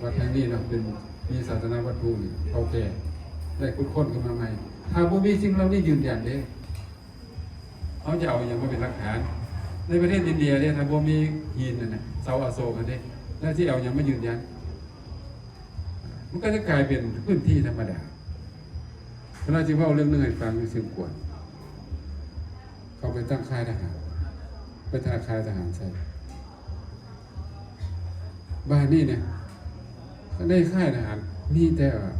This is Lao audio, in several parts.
ວັດແຫ່ງນີ້ເນາະ ເປັນ ມີສາສະໜາວັດຖຸນີ້ເກົ່າແກ່ ໄດ້ຂຸດຄົ້ນຂຶ້ນມາໃໝ່. ຖ້າບໍ່ມີສິ່ງເຫຼົ່ານີ້ຢືນຢັນເດ້ ເຮົາຈະເອົາຫຍັງມາເປັນຫຼັກຖານ? ໃນປະເທດອິນເດຍເດ້ ຖ້າບໍ່ມີຫີນນັ້ນນະ ເສົາອະໂສກຫັ້ນເດ້ ແລ້ວຊິເອົາຫຍັງມາຢືນຢັນ? ມັນກໍຈະກາຍເປັນພື້ນທີ່ທຳມະດາ. ເວລາຊິເວົ້າເລື່ອງໜຶ່ງໃຫ້ຟັງ ຢູ່ຊຽງຂວາງ ເຂົາໄປຕັ້ງຄ້າຍທະຫານ ໄປຕັ້ງຄ້າຍທະຫານໃສ່. ບາດນີ້ນະ ໃນຄ້າຍທະຫານມີແຕ່ວ່າ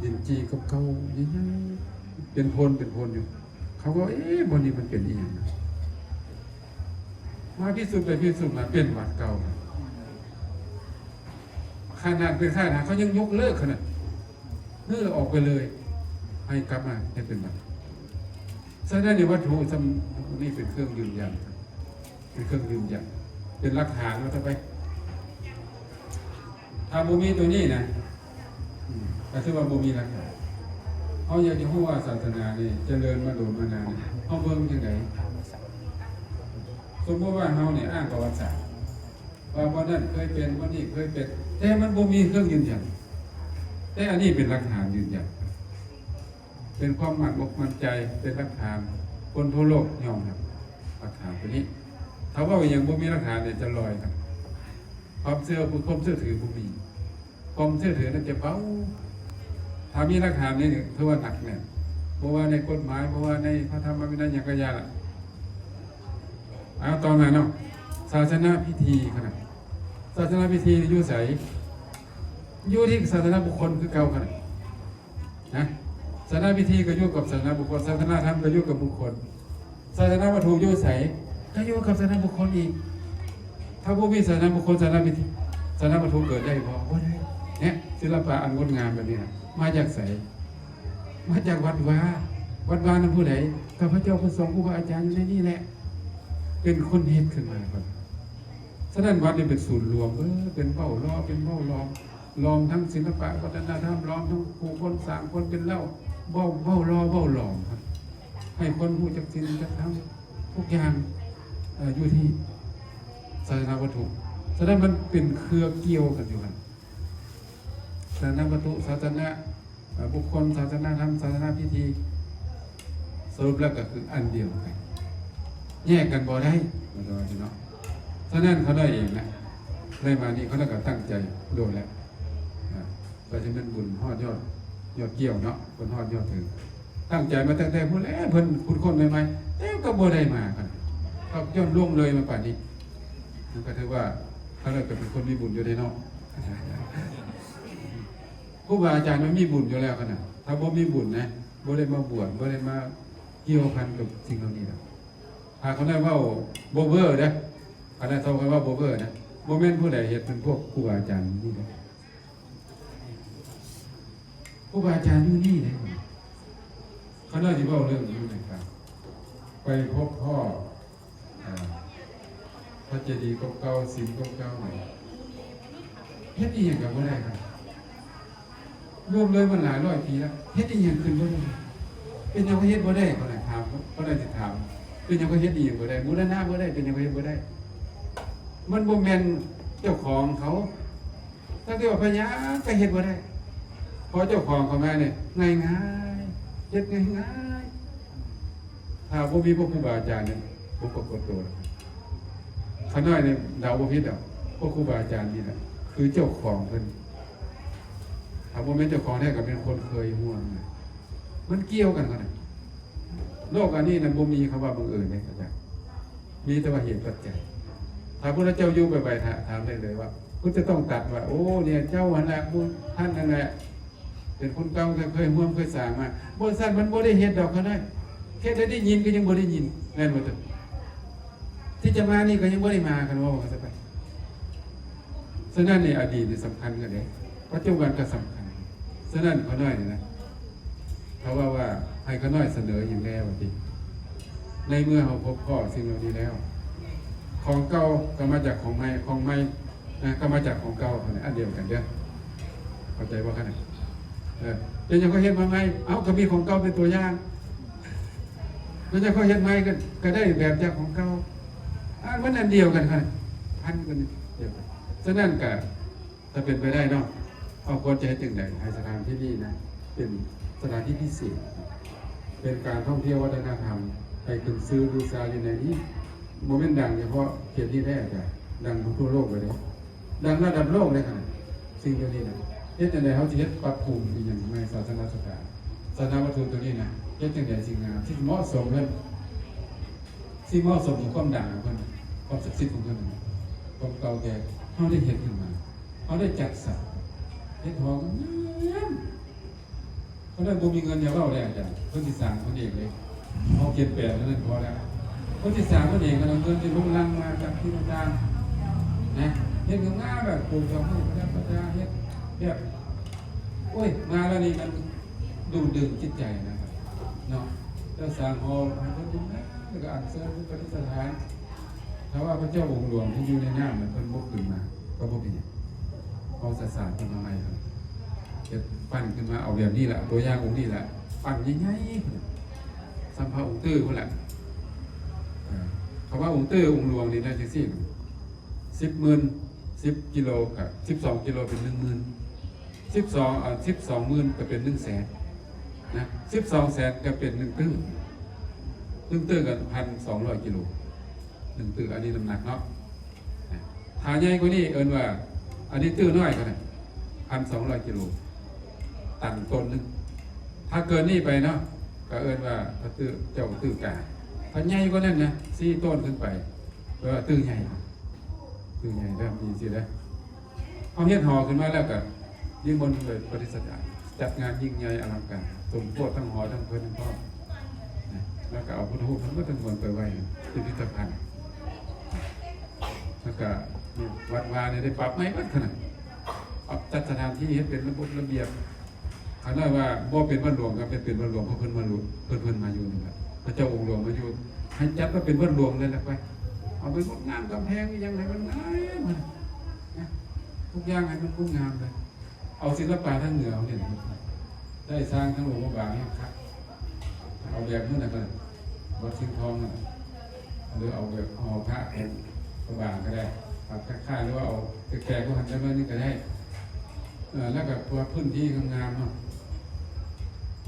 ດິນຈີ່ເກົ່າໆ ໃຫຍ່ໆ ເປັນໂພນເປັນໂພນຢູ່. ເຂົາກໍ ເອະ ບ່ອນນີ້ມັນເປັນອີ່ຫຍັງ? ມາພິສູດໄປພິສູດມາ ເປັນວັດເກົ່າ. ຂະໜາດເປັນຄ້າຍທະຫານ ເຂົາຍັງຍົກເລີກຂະໜາດ ຮື້ອອກໄປເລີຍ ໃຫ້ກັບມາເຮັດເປັນວັດ. ສະນັ້ນ ວັດຖຸສ່ຳນີ້ເປັນເຄື່ອງຢືນຢັນ ເປັນເຄື່ອງຢືນຢັນ ເປັນຫຼັກຖານວ່າຕໍ່ໄປ ຖ້າບໍ່ມີໂຕນີ້ນະ ອືມ ກໍຖືວ່າບໍ່ມີຫຼັກຖານ. ເຮົາຢາກຈະຮູ້ວ່າສາສະໜານີ້ຈະເລີນມາດົນມານານ ເຮົາເບິ່ງຈັ່ງໃດ? ສົມມຸດວ່າເຮົານີ້ອ້າງປະຫວັດສາດ ວ່າບ່ອນນັ້ນເຄີຍເປັນ ບ່ອນນີ້ເຄີຍເປັນ ແຕ່ມັນບໍ່ມີເຄື່ອງຢືນຢັນ. ແຕ່ອັນນີ້ເປັນຫຼັກຖານຢືນຢັນ ເປັນຄວາມໝັ້ນອົກໝັ້ນໃຈ ເປັນຫຼັກຖານ ຄົນທົ່ວໂລກຍອມຮັບຫຼັກຖານຕົວນີ້. ຖ້າເວົ້າອີ່ຫຍັງບໍ່ມີຫຼັກຖານນີ້ຈະລອຍກັນ ຄວາມເຊື່ອ ຄວາມເຊື່ອຖືບໍ່ມີ ຄວາມເຊື່ອຖືນັ້ນຈະເບົາ. ຖ້າມີຫຼັກຖານນີ້ຖືວ່າໜັກແໜ້ນ ບໍ່ວ່າໃນກົດໝາຍ ບໍ່ວ່າໃນພະທຳມະວິໄນຫຍັງກໍຢ່າລະ. ເອົາ ຕໍ່ມາເນາະ ສາສະໜາພິທີຂະໜາດ ສາສະໜາພິທີຢູ່ໃສ? ຢູ່ທີ່ສາສະໜາບຸກຄົນຄືເກົ່າຂະໜາດ ນະ ສາສະໜາພິທີກໍຢູ່ກັບສາສະໜາບຸກຄົນ ສາສະໜາທຳກໍຢູ່ກັບບຸກຄົນ ສາສະໜາວັດຖຸຢູ່ໃສ? ກໍຢູ່ກັບສາສະໜາບຸກຄົນອີກ. ຖ້າບໍ່ມີສາສະໜາບຸກຄົນ ສາສະໜາພິທີ ສາສະໜາວັດຖຸເກີດໄດ້ບໍ່? ບໍ່ໄດ້. ເນຍ ສິລະປະອັນງົດງາມແບບນີ້ນະ ມາຈາກໃສ? ມາຈາກວັດວາ. ວັດວານຳຜູ້ໃດ? ກໍພະເຈົ້າພະສົງ ຄູບາອາຈານຢູ່ໃນນີ້ແຫຼະ ເປັນຄົນເຮັດຂຶ້ນມາກ່ອນ. ສະນັ້ນ ວັດນີ້ເປັນສູນລວມ ເອີ ເປັນເວົ້າລໍ້ ເປັນເວົ້າລ້ອມ ລ້ອມທັງສິລະປະວັດທະນະທຳ ລ້ອມທັງຜູ້ຄົນສ້າງຄົນເປັນເລົ່າ ເວົ້າ ເວົ້າລໍ້ເວົ້າລ້ອມ ໃຫ້ຄົນຮູ້ຈັກສິນຈັກທຳ ທຸກຢ່າງ ເອີ ຢູ່ທີ່ສາສະໜາວັດຖຸ. ສະນັ້ນ ມັນເປັນເຄືອກ່ຽວກັນຢູ່ຫັ້ນ ສາສະໜາວັດຖຸ ສາສະໜາ ເອີ ບຸກຄົນ ສາສະໜາທຳ ສາສະໜາພິທີ ສະຫຼຸບແລ້ວກໍຄືອັນດຽວກັນ ແຍກກັນບໍ່ໄດ້ ວ່າຊັ້ນເນາະ. ສະນັ້ນ ຂ້ານ້ອຍເອງນະ ໄດ້ມານີ້ ຂ້ານ້ອຍກໍຕັ້ງໃຈໂດນແລ້ວ ອາ ກໍຊິແມ່ນບຸນຮອດຍອດ ຍອດກ່ຽວເນາະ ບຸນຮອດຍອດເຖິງ ຕັ້ງໃຈມາຕັ້ງແຕ່ພຸ້ນແຫຼະ ເພິ່ນຂຸດຄົ້ນໃໝ່ໆ ແຕ່ກໍບໍ່ໄດ້ມາກັນ ກໍຍ້ອນລ່ວງເລີຍມາປານນີ້ ມັນກໍຖືວ່າ ຂ້ານ້ອຍກໍເປັນຄົນມີບຸນຢູ່ເດ້ເນາະ. ຄູບາອາຈານມັນມີບຸນຢູ່ແລ້ວຂະໜາດ ຖ້າບໍ່ມີບຸນນະ ບໍ່ໄດ້ມາບວດ ບໍ່ໄດ້ມາກ່ຽວພັນກັບສິ່ງເຫຼົ່ານີ້ດອກ. ຖ້າເຂົາໄດ້ເວົ້າບໍ່ເວີເດ້ ຄັນໄດ້ເຂົາເວົ້າບໍ່ເວີນະ ບໍ່ແມ່ນຜູ້ໃດເຮັດ ເປັນພວກຄູບາອາຈານນີ້ເດ້. ຄູບາອາຈານຢູ່ນີ້ເດ້. ຂ້ານ້ອຍຊິເວົ້າເລື່ອງນີ້ໃຫ້ຟັງ ໄປພົບພໍ້ ອ່າ ພະເຈດີย์ເກົ່າໆ ສິມເກົ່າໆ ເຮັດອີ່ຫຍັງກໍບໍ່ໄດ້ຄັບ ລວມເລີຍມາຫຼາຍຮ້ອຍປີແລ້ວ ເຮັດອີ່ຫຍັງຂຶ້ນບໍ່ໄດ້ ເປັນຫຍັງເຂົາເຮັດບໍ່ໄດ້ ຂ້ານ້ອຍຖາມ ຂ້ານ້ອຍຊິຖາມ ເປັນຫຍັງເຂົາເຮັດອີ່ຫຍັງບໍ່ໄດ້ ບູລະນະບໍ່ໄດ້ ເປັນຫຍັງເຂົາເຮັດບໍ່ໄດ້ ມັນບໍ່ແມ່ນເຈົ້າຂອງເຂົາ ຕັ້ງແຕ່ວ່າພະຍາກໍເຮັດບໍ່ໄດ້ ພໍເຈົ້າຂອງເຂົ້າມານີ້ງ່າຍໆ ເຮັດງ່າຍໆ ຖ້າບໍ່ມີພວກຄູບາອາຈານນີ້ບໍ່ປາກົດໂຕ. ຂ້ານ້ອຍນີ້ເດົາບໍ່ຜິດດອກ ພວກຄູບາອາຈານນີ້ແຫຼະຄືເຈົ້າຂອງເພິ່ນ ຖ້າບໍ່ແມ່ນເຈົ້າຂອງແທ້ກໍແມ່ນຄົນເຄີຍຮ່ວມ ມັນກ່ຽວກັນຂະໜາດ ໂລກອັນນີ້ນະບໍ່ມີຄຳວ່າບັງເອີນເດ້ອາຈານ ມີແຕ່ວ່າເຫດປັດໄຈ. ຖ້າພຸດທະເຈົ້າຢູ່ໄປໆ ຖາມ ຖາມໄດ້ເລີຍວ່າ ພຸດທະເຈົ້າຕ້ອງຕັດວ່າ ໂອ້ ເນຍ ເຈົ້າຫັ້ນແຫຼະ ຜູ້ທ່ານນັ້ນແຫຼະ ເປັນຄົນເກົ່າທີ່ເຄີຍຮ່ວມເຄີຍສ້າງມາ ບໍ່ຊັ້ນມັນບໍ່ໄດ້ເຮັດດອກ ຂະນ້ອຍ ເຮັດໃຫ້ໄດ້ຍິນກໍຍັງບໍ່ໄດ້ຍິນ ແມ່ນບໍ່? ທີ່ຈະມານີ້ກໍຍັງບໍ່ໄດ້ມາ ຄັນເວົ້າກັນຊະໄປ. ສະນັ້ນນີ້ ອະດີດນີ້ສຳຄັນກັນເດ້ ປັດຈຸບັນກໍສຳຄັນ. ສະນັ້ນ ຂະນ້ອຍນີ້ນະ ເຂົາເວົ້າວ່າ ໃຫ້ຂະນ້ອຍສະເໜີຫຍັງແດ່ວ່າຕິ ໃນເມື່ອເຮົາພົບພໍ້ສິ່ງເຫຼົ່ານີ້ແລ້ວ ຂອງເກົ່າກໍມາຈາກຂອງໃໝ່ ຂອງໃໝ່ນະກໍມາຈາກຂອງເກົ່າ ອັນດຽວກັນເດີ້ ເຂົ້າໃຈບໍ່ຂະນ້ອຍ? ເອີ ເປັນຫຍັງເຂົາເຮັດມາໃໝ່? ເອົ້າ ກໍມີຂອງເກົ່າເປັນຕົວຢ່າງ ເປັນຫຍັງເຂົາເຮັດໃໝ່ ກໍ ກໍໄດ້ແບບຈາກຂອງເກົ່າ ອັນ ມັນອັນດຽວກັນ ພັນກັນດຽວກັນ. ສະນັ້ນກະ ຖ້າເປັນໄປໄດ້ເນາະ ເຮົາຄວນຈະເຮັດຈັ່ງໃດໃຫ້ສະຖານທີ່ນີ້ນະ ເປັນສະຖານທີ່ພິເສດ ເປັນການທ່ອງທ່ຽວວັດທະນະທຳ ໃຫ້ຂຶ້ນຊື່ລືຊາຢູ່ໃນນີ້. ບໍ່ແມ່ນດັງສະເພາະເຂດນີ້ເດ້ ອາຈານ, ດັງທົ່ວໂລກເລີຍເດ້, ດັງລະດັບໂລກເດ້ຂະໜາດ. ສິ່ງເຫຼົ່ານີ້ນະ ເຮັດຈັ່ງໃດເຮົາຊິເຮັດປັບປຸງອີ່ຫຍັງໃນສາສະນະສະຖານ ສາສະນະວັດຖຸໂຕນີ້ນະ ເຮັດຈັ່ງໃດຊິງາມ ຊິເໝາະສົມເພິ່ນ ຊິເໝາະສົມກັບຄວາມດັງຂອງເພິ່ນ, ຄວາມສັກສິດຂອງເພິ່ນ, ຄວາມເກົ່າແກ່. ເຮົາໄດ້ເຮັດຂຶ້ນມາ, ເຮົາໄດ້ຈັດສັນເຮັດຫໍງາມ. ເພິ່ນບໍ່ມີເງິນ ຢ່າເວົ້າເດ້ອາຈານ, ເພິ່ນຊິສ້າງເພິ່ນເອງເດ້. ເຮົາຂຽນແປເທົ່ານັ້ນພໍແລ້ວ. ເພິ່ນຊິສ້າງເພິ່ນເອງ, ເອົາເງິນທີ່ລຸງລັງມາຈາກທີ່ຕ່າງໆນະ, ເຮັດງາມໆ ແບບປູກດອກໄມ້ປະດັບປະດາ, ເຮັດແບບ ໂອ້ຍ ມາແລ້ວນີ້ມັນດູດດຶງຈິດໃຈນະເນາະ. ແລ້ວສ້າງຫໍໃຫ້ເພິ່ນ ແລ້ວກໍອັນເຊີນເພິ່ນປະດິດສະຖານ. ຖ້າວ່າພະເຈົ້າອົງຫຼວງທີ່ຢູ່ໃນນ້ຳນະ ເພິ່ນບໍ່ຂຶ້ນມາກໍບໍ່ເປັນຫຍັງ, ເຮົາສະສານຂຶ້ນມາໃໝ່. ເຮັດປັ້ນຂຶ້ນມາ ເອົາແບບນີ້ລະ, ຕົວຢ່າງອົງນີ້ລະ, ປັ້ນໃຫຍ່ໆ ສ່ຳພະອົງຕື້ພຸ້ນລະ. ເອີ ຄຳວ່າອົງຕື້ອົງຫຼວງນີ້ນະ ຈັ່ງຊີ້ ສິບໝື່ນ ສິບກິໂລ ກໍສິບສອງກິໂລເປັນໜຶ່ງໝື່ນ ສິບສອງ ເອີ ສິບສອງໝື່ນກໍເປັນໜຶ່ງແສນນະ, ສິບສອງແສນກໍເປັນໜຶ່ງຕື້, ໜຶ່ງຕື້ກໍພັນສອງຮ້ອຍກິໂລ ໜຶ່ງຕື້. ອັນນີ້ນ້ຳໜັກເນາະ. ຖ້າໃຫຍ່ກວ່ານີ້ເອີ້ນວ່າ ອັນນີ້ຕື້ນ້ອຍກໍໄດ້ ພັນສອງຮ້ອຍກິໂລ ຕັນໂຕນໜຶ່ງ. ຖ້າເກີນນີ້ໄປເນາະ ກໍເອີ້ນວ່າ ຖ້າຕື້ ເຈົ້າຕື້ກາງ. ຖ້າໃຫຍ່ກວ່ານັ້ນນະ ສີ່ໂຕນຂຶ້ນໄປ ແປວ່າຕື້ໃຫຍ່ ຕື້ໃຫຍ່ເດີ ມີຊີ້ເດີ. ເຮົາເຮັດຫໍຂຶ້ນມາແລ້ວກໍນິມົນເພິ່ນໄປປະດິດສະຖານ, ຈັດງານຍິ່ງໃຫຍ່ອະລັງການ ສົມໂພດທັງຫໍທັງເພິ່ນພ້ອມນະ, ແລ້ວກໍເອົາພຸດທະຮູບທັງໝົດທັງມວນໄປໄວ້ໃນພິພິທະພັນ. ແລ້ວກໍວັດວານີ້ໄດ້ປັບໃໝ່ເບິດຂະໜາດ, ປັບຈັດສະຖານທີ່ໃຫ້ເປັນລະບົບລະບຽບ. ຄັນວ່າບໍ່ເປັນວັດຫຼວງກໍເປັນ ເປັນວັດຫຼວງ ເພາະເພິ່ນມາຢູ່ ເພິ່ນ ເພິ່ນມາຢູ່ນີ້ລະ ພະເຈົ້າອົງຫຼວງມາຢູ່ ໃຫ້ຈັດວ່າເປັນວັດຫຼວງເລີຍລະໄປ. ເອົາໄປງົດງາມກຳແພງອີ່ຫຍັງໃຫ້ມັນງາມນະ, ທຸກຢ່າງໃຫ້ມັນງົດງາມເລີຍ. ເອົາສິລະປະທາງເໜືອເຮົານີ້ນະ ໄດ້ສ້າງທາງຫຼວງພະບາງນີ້ຄັກ ເອົາແບບນັ້ນນະ ວັດຊຽງທອງນັ້ນນະ ຫຼືເອົາແບບຫໍພະຂອງພະບາງກໍໄດ້ ຄັບຄ້າຍໆ ຫຼືວ່າເອົາແຂກໆ ຢູ່ຫັ້ນຈັກໜ້ອຍໜຶ່ງກໍໄດ້. ເອີ ແລ້ວກໍເພື່ອພື້ນທີ່ງາມໆເນາະ,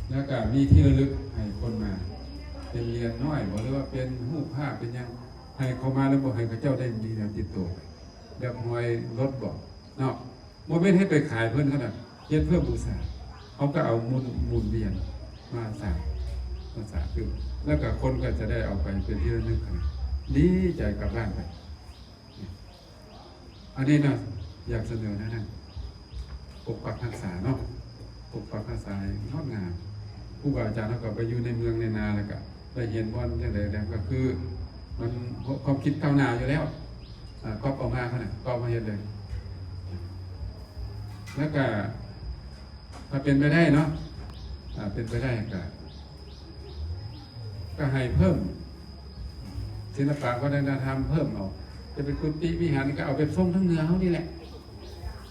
ແລ້ວກໍມີທີ່ລະລຶກໃຫ້ຄົນມາ ເປັນຫຼຽນນ້ອຍບໍ ຫຼືວ່າເປັນຮູບພາບເປັນຫຍັງ ໃຫ້ເຂົາມາແລ້ວບໍ່ ໃຫ້ເຂົາເຈົ້າໄດ້ມີແນວຕິດໂຕໄປ ແບບຫ້ອຍລົດບໍເນາະ. ບໍ່ແມ່ນເຮັດໄປຂາຍເພິ່ນຂະໜາດ, ເຮັດເພື່ອບູຊາ. ເຮົາກໍເອົາໝູນ ໝູນວຽນມາສ້າງ ມາສ້າງຂຶ້ນ ແລ້ວກໍຄົນກໍຈະໄດ້ເອົາໄປເປັນທີ່ລະນຶກຂະໜາດ, ດີໃຈກັບບ້ານໄປ. ອັນນີ້ນະ ຢາກສະເໜີແນວນັ້ນ ປົກປັກຮັກສາເນາະ, ປົກປັກຮັກສາໃຫ້ງົດງາມ. ຄູບາອາຈານເຮົາກໍໄປຢູ່ໃນເມືອງໃນນາ ແລ້ວກໍໄດ້ເຫັນບ່ອນຈັ່ງໃດແລ້ວ ກໍຄືມັນຄວາມຄິດກ້າວໜ້າຢູ່ແລ້ວ. ອາ ກັອບເອົາມາເທົ່ານັ້ນ ກັອບເອົາມາເຮັດເລີຍ. ແລ້ວກະຖ້າເປັນໄປໄດ້ເນາະ ອາ ເປັນໄປໄດ້ກະ ກະໃຫ້ເພີ່ມສິລະປະວັດທະນະທຳເພີ່ມເອົາ, ຈະເປັນກຸຕິວິຫານກະເອົາແບບຊົງທາງເໜືອເຮົານີ້ແຫຼະ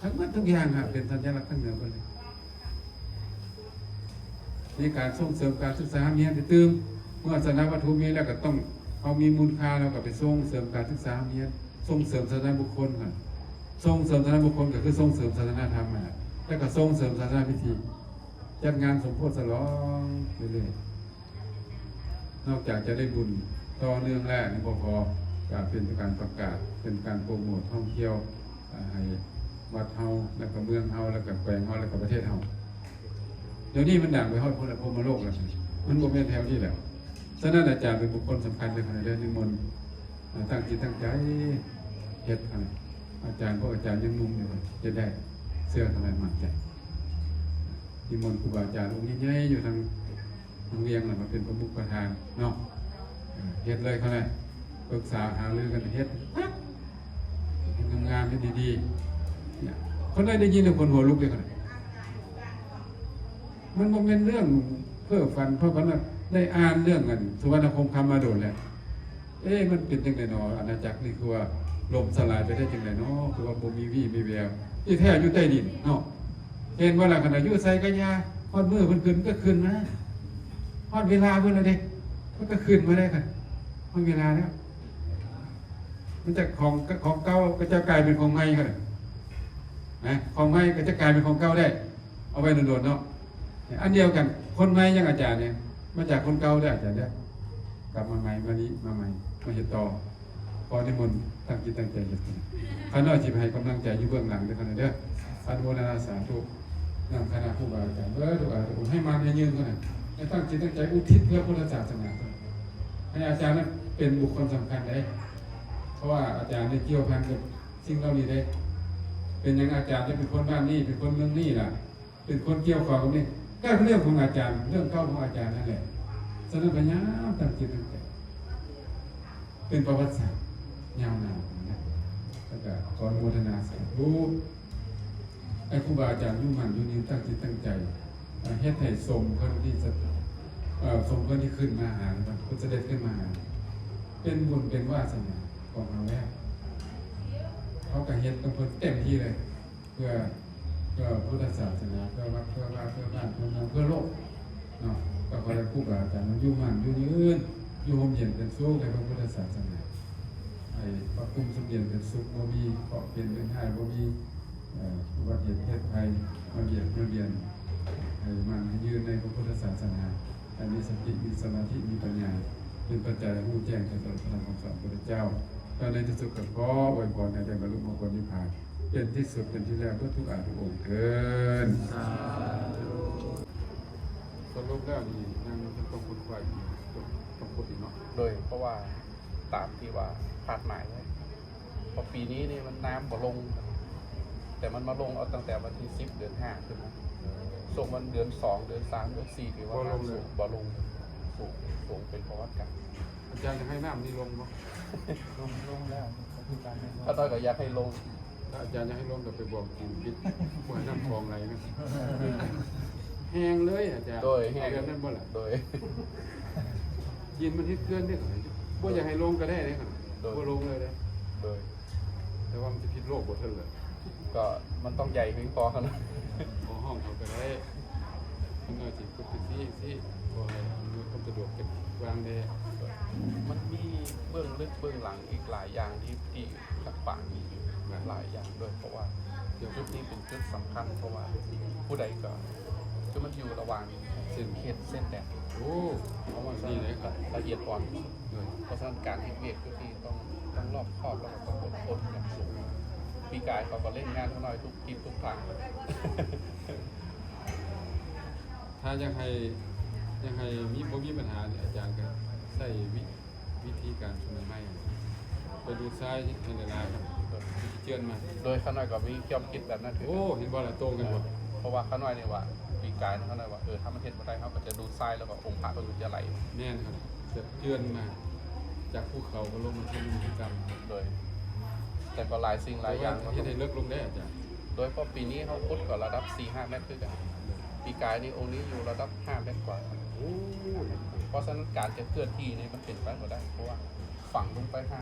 ທັງໝົດທຸກຢ່າງ ເປັນສັນຍະລັກທາງເໜືອເບິດເລີຍ. ມີການສົ່ງເສີມການສຶກສາຮໍ່າຮຽນຕື່ມ, ເມື່ອສາສະນະວັດຖຸມີແລ້ວກໍຕ້ອງ ເຮົາມີມູນຄ່າ ເຮົາກໍໄປສົ່ງເສີມການສຶກສາຮໍ່າຮຽນ, ສົ່ງເສີມສາສະນະບຸກຄົນຫັ້ນ, ສົ່ງເສີມສາສະນະບຸກຄົນກໍຄືສົ່ງເສີມສາສະນະທຳຫັ້ນແຫຼະ, ແລ້ວກໍສົ່ງເສີມສາສະນະພິທີ, ຈັດງານສົມໂພດສະຫຼອງເລື້ອຍໆ. ນອກຈາກຈະໄດ້ບຸນຕໍ່ເນື່ອງແລ້ວຍັງບໍ່ພໍ, ກໍເປັນການປະກາດ ເປັນການໂປຣໂມດທ່ອງທ່ຽວ ໃຫ້ວັດເຮົາ ແລ້ວກໍເມືອງເຮົາ ແລ້ວກໍແຂວງເຮົາ ແລ້ວກໍປະເທດເຮົາ. ດຽວນີ້ມັນດັງໄປຮອດພຸ້ນລະ ພົມມະໂລກລະ, ມັນບໍ່ແມ່ນແຖວນີ້ແລ້ວ. ສະນັ້ນອາຈານເປັນບຸກຄົນສຳຄັນເລີຍ ໃນເລື່ອງນິມົນ ຕັ້ງຈິດຕັ້ງໃຈເຮັດ. ອາຈານ ພວກອາຈານຍັງໜຸ່ມຢູ່ ເຮັດໄດ້ ເຊື່ອເທົ່ານັ້ນໝັ້ນໃຈ. ນິມົນຄູບາອາຈານອົງໃຫຍ່ໆຢູ່ທາງ ທາງວຽງນະ ມາເປັນປະມຸກປະທານເນາະ. ເອີ ເຮັດເລີຍເຂົານະ ປຶກສາຫາລືກັນເຮັດ ເຮັດງາມໆ ເຮັດດີໆ. ຄົນໃດໄດ້ຍິນແລ້ວຂົນຫົວລຸກເດ້. ມັນບໍ່ແມ່ນເລື່ອງເພ້ອຝັນ, ເພາະວ່າໄດ້ອ່ານເລື່ອງອັນສຸວັນນະຄົງຄຳມາດົນແລ້ວ. ເອ ມັນເປັນຈັ່ງໃດນໍ ອານາຈັກນີ້ ຄືວ່າລົ້ມສະຫຼາຍໄປໄດ້ຈັ່ງໃດນໍ ຄືວ່າບໍ່ມີວີ່ມີແວວ. ທີ່ແທ້ຢູ່ໃຕ້ດິນເນາະ. ເຫັນບໍ່ລະ ຂະໜາດຢູ່ໃສກໍຢ່າ, ຮອດມື້ເພິ່ນຂຶ້ນກໍຂຶ້ນມາ, ຮອດເວລາເພິ່ນແລ້ວເດ້ ເພິ່ນກໍຂຶ້ນມາໄດ້. ຮອດເວລາແລ້ວ ມັນຈະຂອງ ຂອງເກົ່າກໍຈະກາຍເປັນຂອງໃໝ່ຫັ້ນ. ນະ ຂອງໃໝ່ກໍຈະກາຍເປັນຂອງເກົ່າໄດ້ ເອົາໄວ້ດົນໆເນາະ. ອັນດຽວກັນ ຄົນໃໝ່ຢ່າງອາຈານນີ້ ມາຈາກຄົນເກົ່າເດີອາຈານເດີ ກັບມາໃໝ່ ມານີ້ມາໃໝ່ ມາເຮັດຕໍ່. ຂໍນິມົນຕັ້ງຈິດຕັ້ງໃຈເຮັດ. ຂ້ານ້ອຍຊິໄປໃຫ້ກຳລັງໃຈຢູ່ເບື້ອງຫຼັງເດີຂ້ານ້ອຍເດີ. ອະນຸໂມທະນາສາທຸນຳຄະນະຄູບາອາຈານເດີ ທຸກອາທຸກຄົນ ໃຫ້ໝັ້ນໃຫ້ຍືນເທົ່ານັ້ນ ໃຫ້ຕັ້ງຈິດຕັ້ງໃຈອຸທິດເພື່ອພຸດທະສາສະໜາ ໃຫ້ອາຈານນັ້ນເປັນບຸກຄົນສຳຄັນເດ້. ເພາະວ່າອາຈານໄດ້ກ່ຽວພັນກັບສິ່ງເຫຼົ່ານີ້ເດ້. ເປັນຫຍັງອາຈານຈະເປັນຄົນບ້ານນີ້ ເປັນຄົນເມືອງນີ້ລະ ເປັນຄົນກ່ຽວຂ້ອງກັບນີ້ ກໍເລື່ອງຂອງອາຈານ ເລື່ອງເກົ່າຂອງອາຈານນັ້ນແຫຼະ. ສະນັ້ນພະຍາຍາມຕັ້ງຈິດຕັ້ງໃຈ ເປັນປະຫວັດສາດຍາວນານນະ. ແລ້ວກໍຂໍອະນຸໂມທະນາສາທຸ ໃຫ້ຄູບາອາຈານຢູ່ໝັ້ນຢູ່ຍືນ ຕັ້ງຈິດຕັ້ງໃຈ ເຮັດໃຫ້ສົມເພິ່ນທີ່ສະ ເອີ ສົມເພິ່ນທີ່ຂຶ້ນມາຫາ ເພິ່ນສະເດັດຂຶ້ນມາຫາ ເປັນບຸນເປັນວາສະໜາຂອງເຮົາແລ້ວ. ເຮົາກໍເຮັດນຳເພິ່ນເຕັມທີ່ເລີຍ ເພື່ອ ເພື່ອພຸດທະສາສະໜາ ເພື່ອວັດ ເພື່ອວາ ເພື່ອບ້ານ ເພື່ອເມືອງ ເພື່ອໂລກເນາະ. ກໍຂໍໃຫ້ຄູບາອາຈານຢູ່ໝັ້ນຢູ່ຍືນ ຢູ່ຮົ່ມເຢັນເປັນສຸກໃນພະພຸດທະສາສະໜາ ໃຫ້ພະຄຸມສົມເຢັນເປັນສຸກ ບໍ່ມີເຄາະເຄນເວນຮ້າຍ ບໍ່ມີ ເອີ ອຸບັດເຫດເພດໄພມາບຽດມາບຽນ ໃຫ້ໝັ້ນໃຫ້ຍືນໃນພະພຸດທະສາສະໜາ ໃຫ້ມີສະຕິ ມີສະມາທິ ມີປັນຍາ ເປັນປັດໄຈໃຫ້ຮູ້ແຈ້ງແທງຕະຫຼອດພະທຳຄຳສອນຂອງພະພຸດທະເຈົ້າ. ແລ້ວໃນທີ່ສຸດກໍຂໍອວຍພອນໃຫ້ໄດ້ບັນລຸມະງຄົນນິບພານ ເປັນທີ່ສຸດເປັນທີ່ແລ້ວເບິດທຸກອາທຸກອົງເທີ້ນ. ສາທຸ. ສະຫຼຸບແລ້ວນີ້ຍັງຕ້ອງຄົ້ນຄວ້າອີກ ຕ້ອງຄົ້ນອີກເນາະ. ໂດຍ ເພາະວ່າຕາມທີ່ວ່າຄາດໝາຍໄວ້ ເພາະປີນີ້ນີ້ມັນນ້ຳບໍ່ລົງ ແຕ່ມັນມາລົງເອົາຕັ້ງແຕ່ວັນທີສິບ ເດືອນຫ້າຂຶ້ນມາ. ເອີ ຊ່ວງວັນເດືອນສອງ ເດືອນສາມ ເດືອນສີ່ ຖືວ່ານ້ຳສູງ ບໍ່ລົງ ສູງ ສູງເປັນປະຫວັດການ. ອາຈານຢາກໃຫ້ນ້ຳນີ້ລົງບໍ່? ລົງ ລົງແລ້ວ ປັດຈຸບັນນີ້ ຂ້ານ້ອຍກໍຢາກໃຫ້ລົງ. ຖ້າອາຈານຢາກໃຫ້ລົງກໍໄປບອກຈີນປິດ ບໍ່ໃຫ້ນ້ຳຂອງໄຫຼນະ. ແຫ້ງເລີຍອາຈານ. ໂດຍ ແຫ້ງ ເອົາແບບນັ້ນບໍ່ລະ? ໂດຍ ຈີນມັນເຮັດເຂື່ອນເດ້ ບໍ່ຢາກໃຫ້ລົງກໍໄດ້ເດ້. ໂດຍ ບໍ່ລົງເລີຍເດ້. ໂດຍ ແຕ່ວ່າມັນຈະຜິດໂລກບໍ່ເຖິງເລີຍ. ກໍມັນຕ້ອງໃຫຍ່ພຽງພໍຫັ້ນນະ. ບໍ່ ຫ້ອງເຂົາກໍໄດ້ ມັນໜ້ອຍຊິ ກະຊີ້ຊີ້ ຂໍໃຫ້ອຳນວຍຄວາມສະດວກຈັດວາງແດ່. ມັນມີເບື້ອງເລິກເບື້ອງຫຼັງອີກຫຼາຍຢ່າງທີ່ ທີ່ຂັດຂວາງອີກຫຼາຍຢ່າງດ້ວຍ ເພາະວ່າຈຸດນີ້ເປັນຈຸດສຳຄັນ ເພາະວ່າຜູ້ໃດກໍ ຄືມັນຢູ່ລະຫວ່າງເຂດເສັ້ນແດນ. ໂອ້ ເພາະວ່າ ນີ້ເລີຍ ລະອຽດອ່ອນ. ໂດຍ ເພາະສະນັ້ນການເຮັດວຽກຢູ່ທີ່ ຕ້ອງ ຕ້ອງລອບຄອບ ແລ້ວກໍຕ້ອງອົດທົນຢ່າງສູງ. ປີກາຍເຂົາກໍເລ່ນງານເຮົາໜ້ອຍທຸກທິດທຸກທາງ. ຖ້າຢາກໃຫ້ ຢາກໃຫ້ມີ ບໍ່ມີບັນຫານີ້ ອາຈານກໍໃຊ້ວິ ວິທີການຊຸນນະໄມ້ ໄປດູດຊາຍໃຫ້ຫຼາຍໆ ມັນຊິເຈື່ອນມາ. ໂດຍ ຂ້ານ້ອຍກໍມີຄວາມຄິດແບບນັ້ນຄືກັນ. ໂອ້ ເຫັນບໍ່ລະ ໂຕກັນບໍ່? ເພາະວ່າຂ້ານ້ອຍນີ້ວ່າ ປີກາຍນີ້ ຂ້ານ້ອຍວ່າ ເອີ ຖ້າມັນເຮັດບໍ່ໄດ້ ເຮົາກໍຈະດູດຊາຍ ແລ້ວກໍອົງພະເພິ່ນກໍຈະໄຫຼ. ແມ່ນຄັບ ຈະເຈື່ອນມາຈາກພູເຂົາ ກໍລົງມາເທິງນີ້ຄືກັນ. ໂດຍ ແຕ່ກໍຫຼາຍສິ່ງຫຼາຍຢ່າງ ແຕ່ວ່າເຮັດໃຫ້ເລິກລົງໄດ້ອາຈານ. ໂດຍ ເພາະປີນີ້ເຮົາຂຸດກໍລະດັບສີ່ຫ້າແມັດຄືກັນ. ໂດຍ ປີກາຍນີ້ອົງນີ້ຢູ່ລະດັບຫ້າແມັດກວ່າ. ໂອ້ ເພາະສະນັ້ນການຈະເຄື່ອນທີ່ນີ້ມັນເປັນໄປບໍ່ໄດ້ ເພາະວ່າຝັງລົງໄປຫ້າ